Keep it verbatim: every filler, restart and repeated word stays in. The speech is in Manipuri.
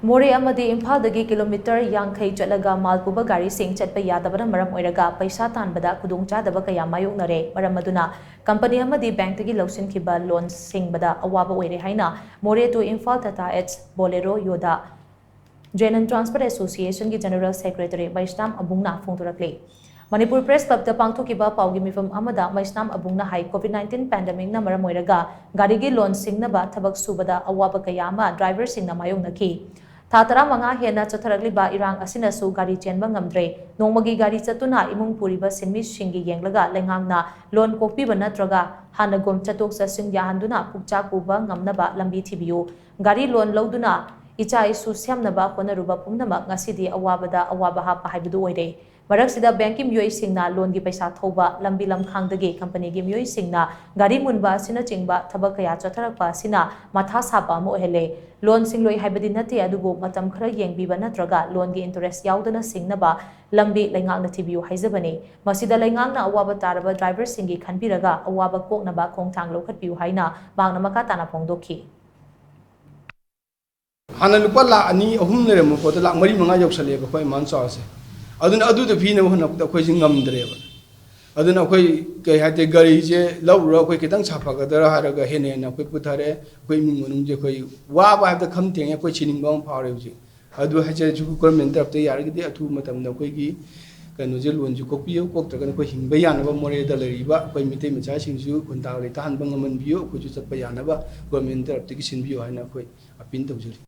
ꯃꯣꯔꯦ ꯑꯃꯗꯤ ꯏꯝꯐꯥꯜꯗꯒꯤ ꯀꯤꯂꯣꯃꯤꯇꯔ ꯌꯥꯡꯈꯩ ꯆꯠꯂꯒ ꯃꯥꯜ ꯄꯨꯕ ꯒꯥꯔꯤꯁꯤꯡ ꯆꯠꯄ ꯌꯥꯗꯕꯅ ꯃꯔꯝ ꯑꯣꯏꯔꯒ ꯄꯩꯁꯥ ꯇꯥꯟꯕꯗ ꯈꯨꯗꯣꯡꯆꯥꯗꯕ ꯀꯌꯥ ꯃꯥꯌꯣꯛꯅꯔꯦ꯫ ꯃꯔꯝ ꯑꯗꯨꯅ ꯀꯝꯄꯅꯤ ꯑꯃꯗꯤ ꯕꯦꯡꯛꯇꯒꯤ ꯂꯧꯁꯤꯟꯈꯤꯕ ꯂꯣꯟ ꯁꯤꯡꯕꯗ ꯑꯋꯥꯕ ꯑꯣꯏꯔꯦ ꯍꯥꯏꯅ ꯃꯣꯔꯦ to ꯏꯝꯐꯥꯜ ꯇꯥꯇꯥ ꯑꯦꯠꯁ ꯕꯣꯂꯦꯔꯣ ꯌꯣꯗꯥ ꯖꯦꯟ ꯑꯦꯟ ꯇ꯭ꯔꯥꯟꯁꯄꯣꯔꯠ ꯑꯦꯁꯣꯁꯤꯌꯦꯁꯟꯒꯤ ꯖꯦꯅꯔꯦꯜ ꯁꯦꯀ꯭ꯔꯦꯇꯔꯤ ꯃꯩꯁꯅꯥꯝ ꯑꯕꯨꯡꯅ ꯐꯣꯡꯗꯣꯔꯛꯂꯤ꯫ ꯃꯅꯤꯄꯨꯔ ꯄ꯭ꯔꯦꯁ ꯀ꯭ꯂꯕꯇ ꯄꯥꯡꯊꯣꯛꯈꯤꯕ ꯄꯥꯎꯒꯤ ꯃꯤꯐꯝ ꯑꯃꯗ ꯃꯩꯁꯅꯥꯝ ꯑꯕꯨꯡꯅ ꯍꯥꯏ, ꯀꯣꯚꯤꯗ ꯅꯥꯏꯟꯇꯤꯟ ꯄꯦꯟꯗꯦꯃꯤꯛꯅ ꯃꯔꯝ ꯑꯣꯏꯔꯒ ꯒꯥꯔꯤꯒꯤ ꯂꯣꯟ ꯁꯤꯡꯅꯕ ꯊꯕꯛ ꯁꯨꯕꯗ ꯑꯋꯥꯕ ꯀꯌꯥ ꯑꯃ ꯗ꯭ꯔꯥꯏꯚꯔꯁꯤꯡꯅ ꯃꯥꯌꯣꯛꯅꯈꯤ꯫ ꯊꯥ ꯇꯔꯥꯃꯉꯥ ꯍꯦꯟꯅ ꯆꯠꯊꯔꯛꯂꯤꯕ ꯏꯔꯥꯡ ꯑꯁꯤꯅꯁꯨ ꯒꯥꯔꯤ ꯆꯦꯟꯕ ꯉꯝꯗ꯭ꯔꯦ꯫ ꯅꯣꯡꯃꯒꯤ ꯒꯥꯔꯤ ꯆꯠꯇꯨꯅ ꯏꯃꯨꯡ ꯄꯨꯔꯤꯕꯁꯤꯡ ꯃꯤꯁꯤꯡꯒꯤ ꯌꯦꯡꯂꯒ ꯂꯩꯉꯥꯛꯅ ꯂꯣꯟ ꯀꯣꯛꯄꯤꯕ ꯅꯠꯇ꯭ꯔꯒ ꯍꯥꯟꯅꯒꯨꯝ ꯆꯠꯊꯣꯛ ꯆꯠꯁꯤꯟ ꯌꯥꯍꯟꯗꯨꯅ ꯄꯨꯛꯆꯥꯛ ꯄꯨꯕ ꯉꯝꯅꯕ ꯂꯝꯕꯤ ꯊꯤꯕꯤꯌꯨ꯫ ꯒꯥꯔꯤ ꯂꯣꯟ ꯂꯧꯗꯨꯅ ꯏꯆꯥ ꯏꯁꯨ ꯁꯦꯝꯅꯕ ꯍꯣꯠꯅꯔꯨꯕ ꯄꯨꯝꯅꯃꯛ ꯉꯁꯤꯗꯤ ꯑꯋꯥꯕꯗ ꯑꯋꯥꯕ ꯍꯥꯞꯄ ꯍꯥꯏꯕꯗꯨ ꯑꯣꯏꯔꯦ꯫ ꯃꯔꯛꯁꯤꯗ ꯕꯦꯡꯛꯀꯤ ꯃꯤꯑꯣꯏꯁꯤꯡꯅ ꯂꯣꯟꯒꯤ ꯄꯩꯁꯥ ꯊꯧꯕ, ꯂꯝꯕꯤ ꯂꯝꯈꯥꯡꯗꯒꯤ ꯀꯝꯄꯅꯤꯒꯤ ꯃꯤꯑꯣꯏꯁꯤꯡꯅ ꯒꯥꯔꯤ ꯃꯨꯟꯕ ꯑꯁꯤꯅꯆꯤꯡꯕ ꯊꯕꯛ ꯀꯌꯥ ꯆꯠꯊꯔꯛꯄ ꯑꯁꯤꯅ ꯃꯊꯥ ꯁꯥꯕ ꯑꯃ ꯑꯣꯏꯍꯜꯂꯦ꯫ ꯂꯣꯟ ꯁꯤꯡꯂꯣꯏ ꯍꯥꯏꯕꯗꯤ ꯅꯠꯇꯦ, ꯑꯗꯨꯕꯨ ꯃꯇꯝ ꯈꯔ ꯌꯦꯡꯕꯤꯕ ꯅꯠꯇ꯭ꯔꯒ ꯂꯣꯟꯒꯤ ꯏꯟꯇꯔꯦꯁ ꯌꯥꯎꯗꯅ ꯁꯤꯡꯅꯕ ꯂꯝꯕꯤ ꯂꯩꯉꯥꯛꯅ ꯊꯤꯕꯤꯌꯨ ꯍꯥꯏꯖꯕꯅꯤ꯫ ꯃꯁꯤꯗ ꯂꯩꯉꯥꯛꯅ ꯑꯋꯥꯕ ꯇꯥꯔꯕ ꯗ꯭ꯔꯥꯏꯚꯔꯁꯤꯡꯒꯤ ꯈꯟꯕꯤꯔꯒ ꯑꯋꯥꯕ ꯀꯣꯛꯅꯕ ꯈꯣꯡꯊꯥꯡ ꯂꯧꯈꯠꯄꯤꯌꯨ ꯍꯥꯏꯅ ꯃꯍꯥꯛꯅ ꯃꯈꯥ ꯇꯥꯅ ꯐꯣꯡꯗꯣꯛꯈꯤ꯫ ꯍꯥꯟꯅ ꯂꯨꯄꯥ ꯂꯥꯈ ꯑꯅꯤ ꯑꯍꯨꯝ ꯂꯩꯔꯝꯕ ꯄꯣꯠꯇꯣ ꯂꯥꯈ ꯃꯔꯤ ꯃꯉꯥ ꯌꯧꯁꯜꯂꯛꯑꯦꯕ ꯑꯩꯈꯣꯏ ꯑꯦꯃꯥꯎꯟ ꯆꯥꯎꯔꯁꯦ꯫ ꯑꯗꯨꯅ ꯑꯗꯨꯗ ꯄꯤꯅꯕ ꯍꯣꯠꯅꯕꯗ ꯑꯩꯈꯣꯏꯁꯦ ꯉꯝꯗ꯭ꯔꯦꯕ꯫ ꯑꯗꯨꯅ ꯑꯩꯈꯣꯏ ꯀꯩ ꯍꯥꯏꯇꯥꯔꯦ, ꯒꯥꯔꯤꯁꯦ ꯂꯧꯔꯨꯔ ꯑꯩꯈꯣꯏ ꯈꯤꯇꯪ ꯁꯥꯐꯒꯗ꯭ꯔꯥ ꯍꯥꯏꯔꯒ ꯍꯦꯟꯅ ꯍꯦꯟꯅ ꯑꯩꯈꯣꯏ ꯄꯨꯊꯔꯦ꯫ ꯑꯩꯈꯣꯏ ꯏꯃꯨꯡ ꯃꯅꯨꯡꯁꯦ ꯑꯩꯈꯣꯏ ꯋꯥꯕ ꯍꯥꯏꯕꯗ ꯈꯝ ꯊꯦꯡꯉꯦ, ꯑꯩꯈꯣꯏ ꯁꯤꯅꯤꯡꯕ ꯑꯃ ꯐꯥꯎꯔꯦ ꯍꯧꯖꯤꯛ꯫ ꯑꯗꯨ ꯍꯥꯏꯖꯔꯁꯨ ꯒꯣꯔꯃꯦꯟ ꯇꯔꯞꯇ ꯌꯥꯔꯒꯗꯤ ꯑꯊꯨꯕ ꯃꯇꯝꯗ ꯑꯩꯈꯣꯏꯒꯤ ꯀꯩꯅꯣꯁꯦ, ꯂꯣꯟꯁꯦ ꯀꯣꯛꯄꯤꯌꯨ, ꯀꯣꯛꯇ꯭ꯔꯒꯅ ꯑꯩꯈꯣꯏ ꯍꯤꯡꯕ ꯌꯥꯅꯕ ꯃꯣꯔꯦꯗ ꯂꯩꯔꯤꯕ ꯑꯩꯈꯣꯏ ꯃꯤꯇꯩ ꯃꯆꯥꯁꯤꯡꯁꯨ ꯈꯨꯟꯗꯥ ꯂꯩꯇꯥꯍꯟꯕ ꯉꯝꯍꯟꯕꯤꯌꯨ, ꯑꯩꯈꯣꯏꯁꯨ ꯆꯠꯄ ꯌꯥꯅꯕ ꯒꯣꯔꯃꯦꯟ ꯇꯔꯞꯇꯒꯤ ꯁꯤꯟꯕꯤꯌꯨ ꯍꯥꯏꯅ ꯑꯩꯈꯣꯏ ꯑꯄꯤꯜ ꯇꯧꯖꯔꯤ꯫